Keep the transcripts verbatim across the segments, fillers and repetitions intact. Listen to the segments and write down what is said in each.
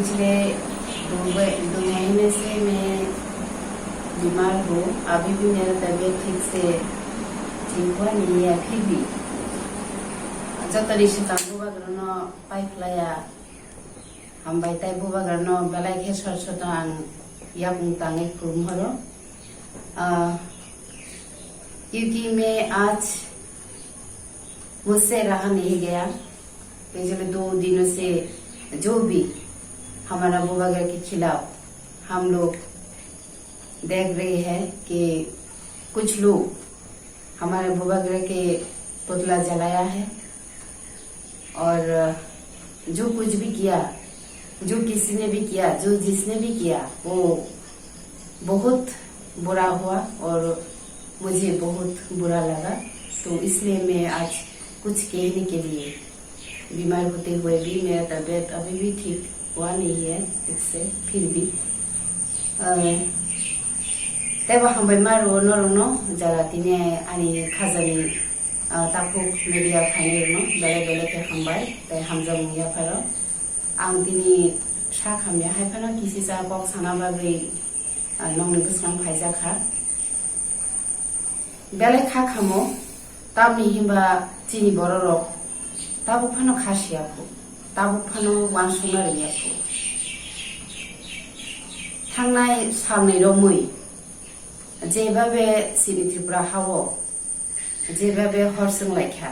पिछले दो ब-, दो महीने से मैं बीमार हूँ। अभी भी मेरा तबीयत ठीक से ठीक हुआ नहीं है। फिर भी जतनी se tang bubagrano paiphlaya hambai tai bubagrano belai khe sor soto ang yakung tangwi khulumhoro. Ah, क्योंकि मैं आज मुझसे रहा नहीं गया। पिछले दो दिनों से जो भी हमारा बुबागरा के खिलाफ हम लोग देख रहे हैं कि कुछ लोग हमारे बुबागरा के पुतला जलाया है और जो कुछ भी किया, जो किसी ने भी किया, जो जिसने भी किया, वो बहुत बुरा हुआ और मुझे बहुत बुरा लगा। तो इसलिए मैं आज कुछ कहने के लिए, बीमार होते हुए भी मेरा तबीयत अभी भी ठीक हुआ नहीं है ठीक से, फिर भी, अ, teibo hambai ma rwo norokno jara tini ani khajani, ah, takhuk media phainairokno belai belai khe hambai tei hamjakmung yapharo. Ang tini sak hamya hai phano kisisa kok sana bagwi, ah, nokni bwskang phaijak kha. Belai kha khamo, tamni hinba chini bororok tabuk phano kha siya phu, tabuk phano uansukna rwya phu. Thangnai salni romwi jebabe chini Tripura hao jebabe hor chwng lai kha,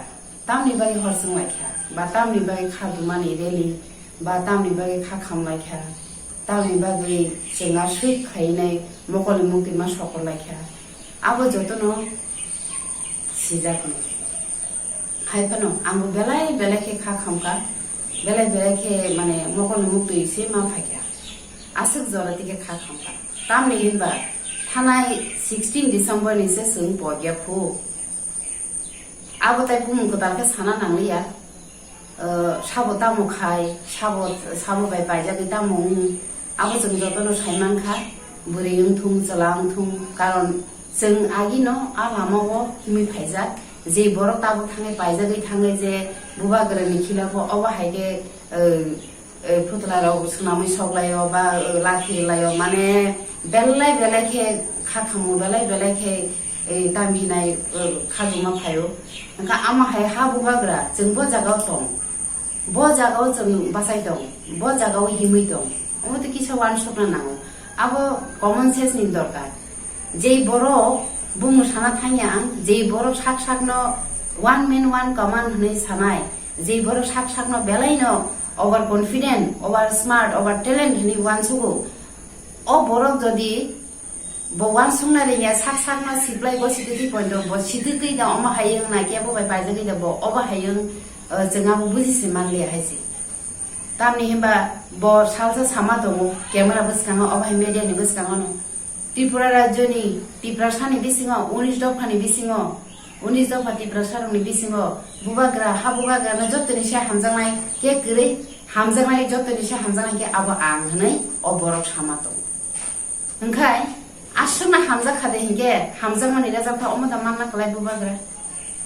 tamni bagwi hor chwng lai kha, ba tamni bagwi kha dumani rally, ba tamni bagwi kha kham lai kha, tamni bagwi chwng aswk khainai mokolni muktwi ma sokor lai kha. Abo jotono sijak no. Hai phano ang bo belai belai khe kha kham kha, belai belai khe mane mokolni muktwi se ma phai kha. Aswk jora tike kha kham kha. Tamni hinba thanai sixteen December ni se chwng pogya phu. Abo tai bumung kwtal khe sana nangliya. Uh, sabo tamo khai, sabo, sabo bai paijagwi tamo wng, abo chwng jotono sai mankha, bwrwi wngthung, chwla wngthung, karon chwng agino a lamao himwi phaijak, je borok tabuk thangwi paijagwi thangwi je bubagrani khilafo obo hai khe, uh, eh, phutla rok swnamwi sok laio ba, eh, lathi laio, mane belai belai khe kha khamo, belai belai khe, eh, tam hinai, eh, khajuma phaio. Wngkha ama hai ha bubagra chwng bo jagao tong, bo jagao chwng bachai tong, bo jagao himwi tong, omo tei kisa uansukna nango. Abo common sense ni dorkar. Jei borok bumung sana thangya ang, jei borok sak sakno one man one command hwnwi sanai, jei borok sak sakno belaino over confident, over smart, over talent hwnwi uansugo. O borok jodi bo uansukna rwngya, sak sakno siplai bo sititwi poito, bo sititwi da omo hai wngna kebo bai paijagwi da bo obo hai wng, uh, chwng abo buji se manliya hai se. Tamni hinba bo salsa sama tongo camera bwskango, obo hai media ni bwskango no. Tripura rajyoni Tiprasani bisingo, unis dophani bisingo, unis dopha Tiprasarokni bisingo bubagra, ha bubagrano jotoni se hamjaknai khe kwrwi, hamjaknai jotoni se hamjaknai khe abo ang hwnwi o borok sama tongo. Hwnkhe aswkno hamjak kha de hinkhe hamjakmani rejak kha omo da manna kwlai bubagra.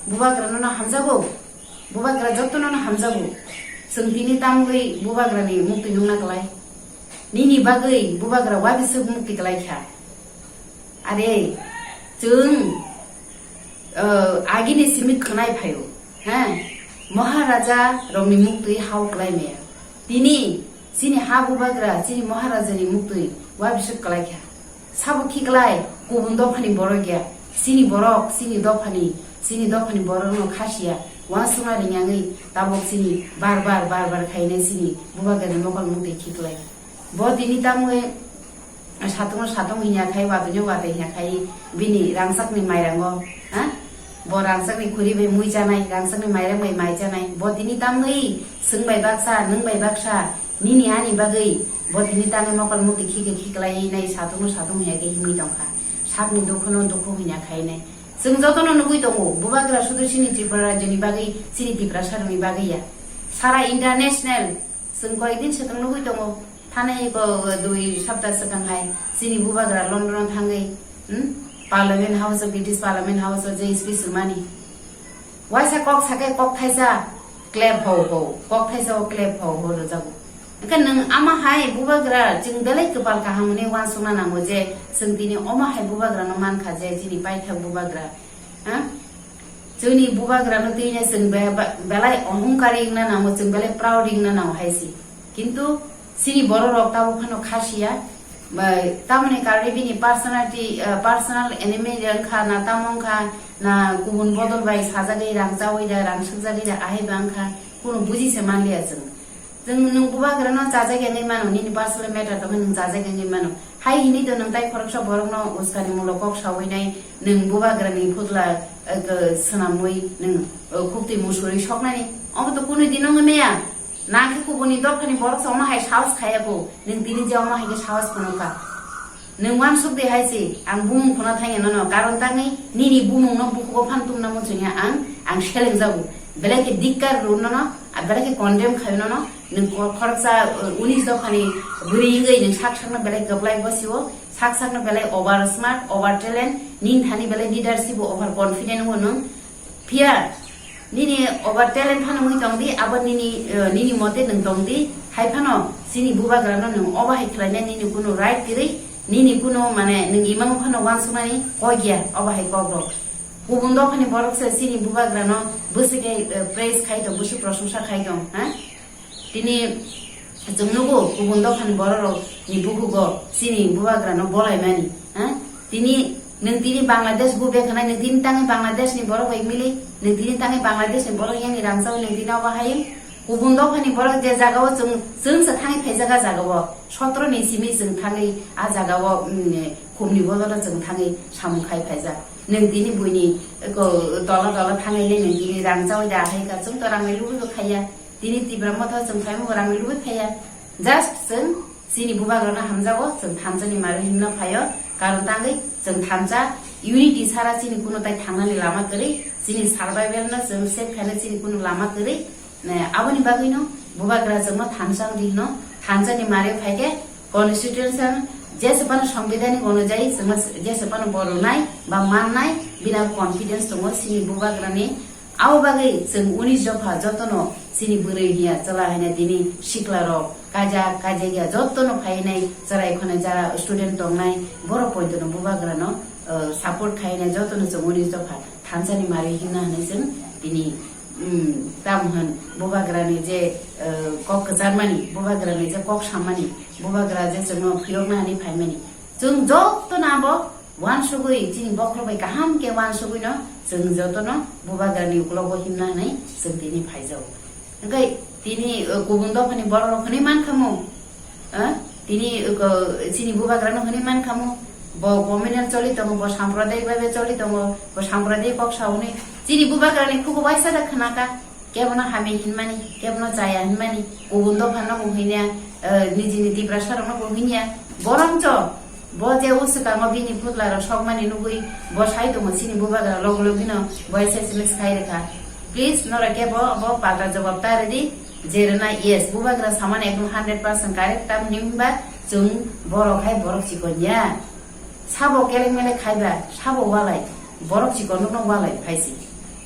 Bubagrano no hamjago. Bubagra jotono no hamjago. Chwng tini tamgwi bubagrani muktwi nungna kwlai. Nini bagwi bubagra uabiswk muktwi kwlai kha. Are, chwng, uh, agini simi khwnai phaio, ha? Maharaja rokni muktwi hao kwlai maya. Tini chini ha bubagra, chini Maharajani muktwi uabiswk kwlai kha. Sabo khiklai, kubun dophani borok ya. Chini borok, chini dophani, chini dophani borokno khasiya. Uansukna ringyangwi tabok chini bar bar, bar bar khainai chini bubagrani mokol muktwi khiklai. Bo tini tamwi satungno satung hinya khai, watwino watwi hinya khai, bini rangchakni mairango, ha? Bo rangchakni khuri bai mui chanai, rangchakni mairang bai mai chanai. Bo tini tamwi chwng bai baksa, nwng bai baksa, nini ani bagwi bo tini tamwi mokol muktwi khikhe khiklai nai, satungno satung hinya khe himwi tongkha. Sakni dukhuno dukhu hinya khai nai. Chwng jotono nugwi tongo, bubagra sudu chini Tripura rajyoni bagwi, chini Tiprasarokni bagwi ya. Sara international, chwng koyekdin swkang nugwi tongo. Thanai ko dui sapta swkang hai chini bubagra London o thangwi, hmm, Parliament House o, British Parliament House o je speech rwmani. Waisa kok sakhe kok thaisa clap ho ho, kok thaisa o clap ho ho rwjago. Hwnkhe nwng ama hai bubagra chwng belai kwpal kaham hwnwi uansukna nango je chwng tini omo hai bubagrano mankha je chini paithak bubagra. Ha? Chwngni bubagrano twi nai chwng be-, be-, belai ohongkari wngna nango, chwng belai proud wngna nango hai si. Kintu chini bororok tabuk phano kha siya. Ba, tamoni karwi bini personality, eh, personal enemy wngkha na tamo wngkha na kubun bodol bai sajagwi rang chaui da, rang sukjagwi da, ahai ba wngkha, kunu buji se manliya chwng. Chwng nwng bubagrano chajak wngwi mano, nini personal matter tongkhe nwng chajak wngwi mano. Hai hinwi to nwng tai khoroksa borokno uskani mulo kok saui nai, nwng bubagrani phutla, eh, swnamwi nwng, eh, khuktwi musurwi soknani. Omo to kunu dino wngwi maya. Nang khe kubuni dophani borok se omo hai sahos khaya bo. Nwng tini je omo hai khe sahos phano kha. Nwng uansuk di hai se, ang bumung phano thangya nono, karon tangwi nini bumung no bukhugo phan tumna muchungya ang, ang seleng jago. Belai khe dikkar rw nono, a belai khe condemn khayo nono, nwng ko-, khoroksa, uh, unis dophani bwrwi wngwi nwng sak sakno belai kwplai bosio, sak sakno belai over smart, over talent, nini thani belai leadership bo over confident wngo nwng. Phiya nini over talent phano wngwi tong di, abo nini, eh, nini mote nwng tong di, hai phano chini bubagrano nwng obo hai khlaina nini kunu right kwrwi, nini kunu mane nwng imang phano uansuknani kok ya, obo hai kok rok. Kubun dophani borok se chini bubagrano bwswk khe, eh, praise khai tong, bwswk prosongsa khai tong, ha? Tini chwng nugo, kubun dophani bororokni bukhugo chini bubagrano bolaimani, ha? Tini nwng tini Bangladesh bube khwnai, nwng tini tangwi Bangladeshni borok bai mili, nwng tini tangwi Bangladeshni borok yani rangchao, nwng tini obo hai kubun dophani borok je jagao chwng, chwngsa thangwi phaijak a jagao, sotro ni simi chwng thangwi a jagao, mm, khumni bodolo chwng thangwi samung khai phaijak. Nwng tini buini ko tola tola thangwi le nwng tini rangchawi da hai ka, chwng to rangni lubui bo khaiya. Tini Tipra Motha chwng phaima bo rangni lubui phaiya. Just chwng chini bubagrano hamjago, chwng thansa ni mari himna phaio. Karon tangwi chwng thansa unity sara chini kuno tai thangnani lama kwrwi. Chini survival no chwng save khaina chini kuno lama kwrwi. Ne, aboni bagwino bubagra chwngno thansa wngdi hino. Thansa ni mari phaikhe constitution jesepano sangbidhanik onujai chwngno jesepano bo rwnai ba mannai, bini confidence tongo chini bubagrani. Abo bagwi chwng unis dopha jotono chini bwrwi hiya chwla haina tini sikla rok kaijak kaijak ya jotono phainai chwrai khonai jara student tongnai borok poitono bubagrano, uh, support khainai jotono chwng unis dopha thansani mari himna hinwi chwng tini, um, tamo hwn bubagrani je, uh, kok kwcharmani, bubagrani je kok sammani, bubagra je chwngno phiyokna hinwi phaimani. Chwng jotono abo uansugwi, chini bokhorok bai kaham khe uansugwino chwng jotono bubagrani uklogo himna hinwi chwng tini phaijago. Hwnkhe tini, uh, kubun dophani bororok hwnwi mankhamu, uh, tini, uh, chini bubagrano hwnwi mankhamu, bo communal choli tongo, bo samprodayi bai choli tongo, bo samprodayi kok sauni chini bubagrani khugo waisa da khnaka. Kebono hamya hinmani, kebono chaya hinmani, kubun dophano bo hwnya, eh, nijini Tiprasa rokno bo hwnya. Borongcho bo je uswkango bini putla rok sokmani nugwi bo sai tongo chini bubagra log logino bo S S M S khai rwkha. Please norok kebo bo palta jawab ta rwdi, je rwna yes, bubagra samani ekdom hundred percent correct, tamni hwnba chwng borok hai borok chikon ya. Sabo kelek melek khaiba, sabo walai, borok chikonrokno walai phaisi.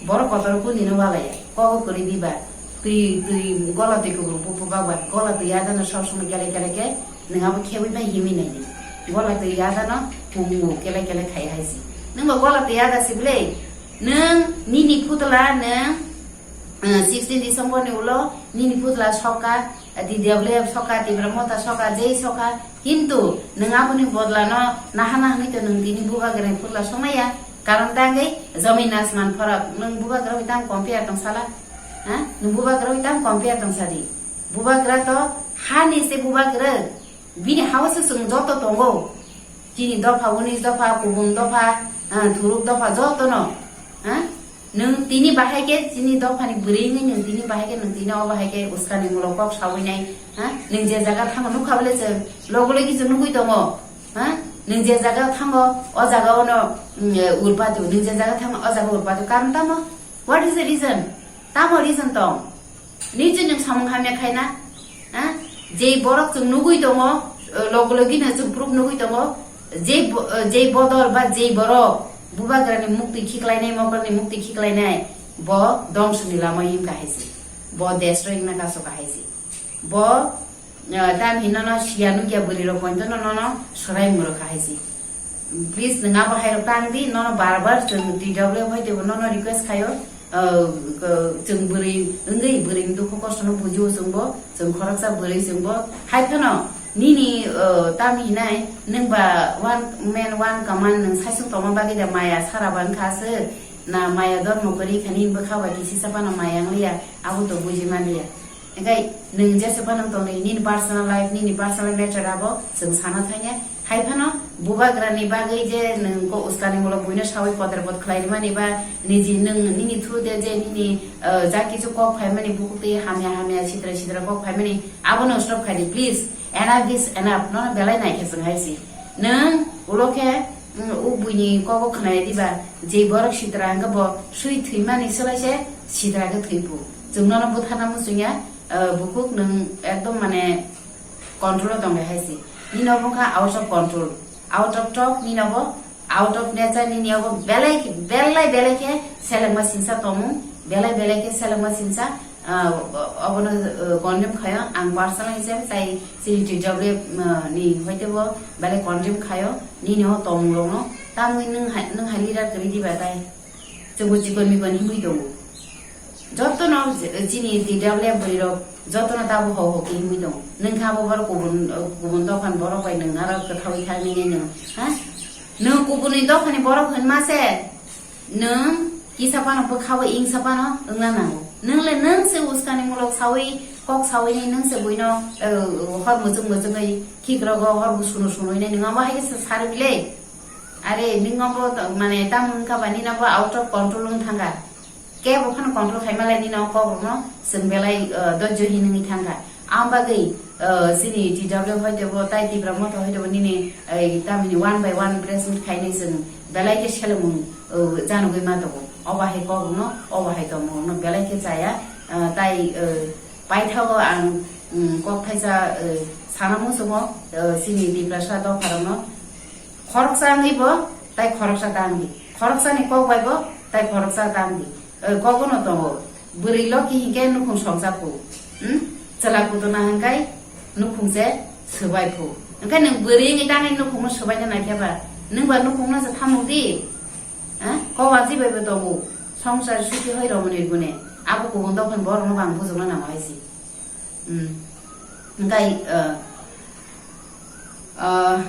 Borok kotor kunino walai, kogo kwrwi diba, twi, twi, gola twi kubur pupu bakba, gola twi adano sob somoi kelek kelek khe, nwng abo khebwi bai himwi naidi. Gola twi adano kumu kelek kelek khai haisi. Nwngbo gola twi ada sible, nwng nini putla nwng, eh, sixteen December ni ulo nini putla sokka, T W F sokha, Tipra Motha sokha, jei sokha, kintu nwng aboni bodlano naha naha hwnwi to nwng tini bubagrani phutla songmaya. Karon tangwi jamin asman phorak, nwng bubagra bai tamo compare tong sala? Ha? Nwng bubagra bai tamo compare tong sadi? Bubagra to hani se bubagra, bini hao se chwng joto tongo. Chini dopha, unis dopha, kubun dopha, ah, thuruk dopha jotono, ah, nwng tini bahai khe chini dophani bwrwi wngwi nwng tini bahai khe nwng tini o bahai khe uskani mulok kok saui nai, ah, nwng je jaga thango nukha bole chwng logo logi chwng nugui tongo, ah, nwng je jaga thango o jaga ono, mm, urpatu, nwng je jaga thango o jaga urpatu, karon tamo? What is the reason? Tamo reason tong? Nini chwng samung hamya khaina, ha? Jei borok chwng nugui tongo, eh, logi logi no chwng proof nugui tongo, jei bo-, eh, jei bodol ba jei borok bubagrani muktwi khiklainai, mokrani muktwi khiklainai, bo dongso ni lama him kahai se, bo destroy wngna kaso kahai se, bo Ah, tam hinwi nono siya nukya bwrwi rok poito no nono swrai muro kha hai si. Please, nwng abo hai rok tang di, nono bar bar chwng T W F hai tebo nono request khayo. Ah, ko-, chwng bwrwi wngwi bwrwi ni dukhu kosto no bujio chwngbo, chwng khoroksa bwrwi chwngbo. Hai phano nini, ah, tam hinai nwng ba one man one command nwng saisung tongma bagwi da maya sara ban kha se na maya dormo kwrwi kha nini bwkha ba kisi sa phano maya wng liya, abo to buji man liya. Hingke nwng jesa phano tongwi nini personal life, nini personal matter abo chwng sana thangya. Hai phano bubagrani bagwi je nwng ko uskanimulok buino sawi kotor kot khlai rwmani ba niji nwng nini through de je nini, eh, ja kichu kok phaimani bukhuk twi hamya hamya sitra sitra kok phaimani abono stop khai di, please. Enough is enough. Nono belai nai khe chwng hai si. Nwng ulo khe, mm, o buini kogo khwnai diba, je borok sitra hwnkhe bo swi thwimani swlai se sitra khe thwi phu. Chwng nono butharna muchungya, eh, bukhuk nwng ekdom mane control o tong hai si. Nini obo wngkha out of control, out of talk, nini obo out of nature, nini obo belai, belai, belai khe selengma singsa tongmung, belai, belai khe selengma singsa, ah, obono, eh, condemn khayo, ang personal hisabe tai chini T W F, ah, ni hoite bo belai condemn khayo, nini o tongmung rokno, tamni nwng hai, nwng hai leader kwrwi diba tai. Chwngbo chikon mikon himwi tongo. Jotono chini T W F bwrwi rok jotono tabo ho ho khe himwi tongo. Nwng kha abo borok kubun, kubun dophani borok bai nwng aro kwthawi thangwi nini nwng, ha? Nwng kubuni dophani borok hwnma se, nwng kisa phano bwkhao ingsa phano wngna nango. Nwng le nwng se uskani mulok sawi, kok sawi ni nwng se buino, eh, hor muchung muchungwi khikrogo hor bu sunu sunui nai nwng abo hai khe sa-, sari bile. Are, nini obo to, mane, tamo wngkha ba, nini obo out of control wng thangkha. Kebo phano control khai malai nini o kok rokno chwng belai, uh, dojjo hinwi thangkha. Ang bagwi, uh, chini T W hoite bo, tai Tipra Motha hoite bo nini, eh, tamni one by one press meet khainai chwng belai khe selengmung, uh, janogwi ma tongo. Obo hai kok rokno, obo hai tongmung rokno belai khe chaya, uh, tai, uh, paithago ang, um, kok thaisa, uh, sana muchungo, uh, chini Tiprasa dopha rokno. Khoroksa wngwi bo tai khoroksa ta wngdi. Khoroksani kok bai bo tai khoroksa ta wngdi. Eh, kogono tongo. Bwrwi loki hinkhe nukhung songsa phu. Hmm? Chwla kutuna hinkhai nukhung se swbai phu. Hinkhe nwng bwrwi wngwi tangwi nukhungno swbaina naikhe ba? Nwng ba nukhungno se thamuk di. Eh? Kok waji bai bo tongo. Songsar suki hoi romoni gune. Abo kubun dophani borokno bang bujukna nango hai si. Hmm. Hinkhe, eh, eh,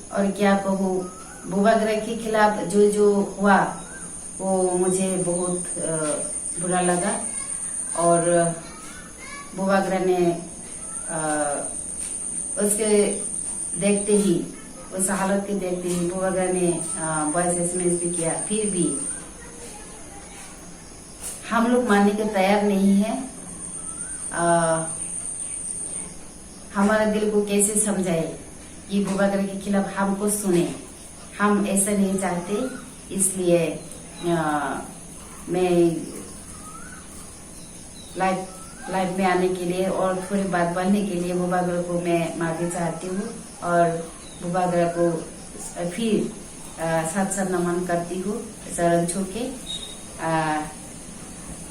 और क्या कहूँ, बुबागरा के खिलाफ जो जो हुआ, वो मुझे बहुत, अ, बुरा लगा। और बुबागरा ने, अ, उसके देखते ही, उस हालत के देखते ही बुबागरा ने, अ, वॉइस एसएमएस भी किया। फिर भी हम लोग मानने के तैयार नहीं है। अ, हमारा दिल को कैसे समझाए कि बुबागरा के खिलाफ हम कुछ सुने, हम ऐसा नहीं चाहते। इसलिए, अ, मैं लाइव, लाइव में आने के लिए और थोड़ी बात बोलने के लिए बुबागरा को मैं माफी चाहती हूँ और बुबागरा को फिर, अ, सात सात नमन करती हूँ चरण छू के। अ,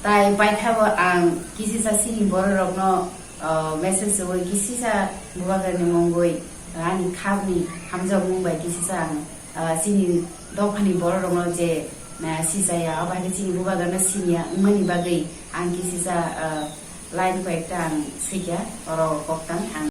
tai paithabo ang kisisa chini bororokno, uh, message rwui kisisa bubagrani mungwi ani khakni hamjakmung bai kisisa ang, uh, chini dophani bororokno je, uh, sijaya, abo hai khe chini bubagrano siniya wngmani bagwi ang kisisa, uh, line koi ekta ang swikha, oro koktang ang.